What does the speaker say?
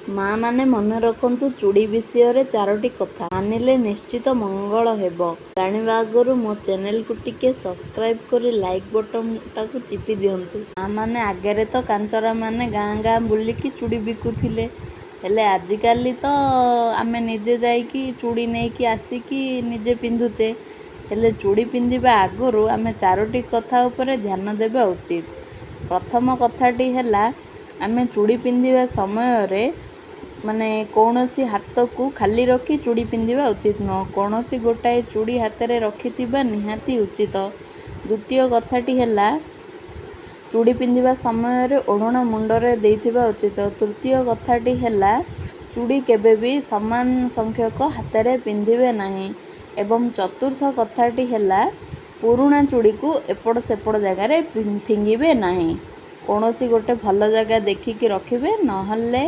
ମାଆମାନେ ମନେ ରଖନ୍ତୁ ଚୁଡ଼ି ବିଷୟରେ ଚାରୋଟି କଥା, ମାନିଲେ ନିଶ୍ଚିତ ମଙ୍ଗଳ ହେବ। ଜାଣିବା ଆଗରୁ ମୋ ଚ୍ୟାନେଲକୁ ଟିକେ ସବସ୍କ୍ରାଇବ୍ କରି ଲାଇକ୍ ବଟନଟାକୁ ଚିପି ଦିଅନ୍ତୁ। ମାଆମାନେ, ଆଗରେ ତ କାଞ୍ଚରାମାନେ ଗାଁ ଗାଁ ବୁଲିକି ଚୁଡ଼ି ବିକୁଥିଲେ, ହେଲେ ଆଜିକାଲି ତ ଆମେ ନିଜେ ଯାଇକି ଚୁଡ଼ି ନେଇକି ଆସିକି ନିଜେ ପିନ୍ଧୁଛେ। ହେଲେ ଚୁଡ଼ି ପିନ୍ଧିବା ଆଗରୁ ଆମେ ଚାରୋଟି କଥା ଉପରେ ଧ୍ୟାନ ଦେବା ଉଚିତ। ପ୍ରଥମ କଥାଟି ହେଲା, ଆମେ ଚୁଡ଼ି ପିନ୍ଧିବା ସମୟରେ ମାନେ କୌଣସି ହାତକୁ ଖାଲି ରଖି ଚୁଡ଼ି ପିନ୍ଧିବା ଉଚିତ ନୁହଁ। କୌଣସି ଗୋଟାଏ ଚୁଡ଼ି ହାତରେ ରଖିଥିବା ନିହାତି ଉଚିତ। ଦ୍ୱିତୀୟ କଥାଟି ହେଲା, ଚୁଡ଼ି ପିନ୍ଧିବା ସମୟରେ ଓଢ଼ଣା ମୁଣ୍ଡରେ ଦେଇଥିବା ଉଚିତ। ତୃତୀୟ କଥାଟି ହେଲା, ଚୁଡ଼ି କେବେ ବି ସମାନ ସଂଖ୍ୟକ ହାତରେ ପିନ୍ଧିବେ ନାହିଁ। ଏବଂ ଚତୁର୍ଥ କଥାଟି ହେଲା, ପୁରୁଣା ଚୁଡ଼ିକୁ ଏପଟ ସେପଟ ଜାଗାରେ ଫିଙ୍ଗିବେ ନାହିଁ। କୌଣସି ଗୋଟେ ଭଲ ଜାଗା ଦେଖିକି ରଖିବେ, ନହେଲେ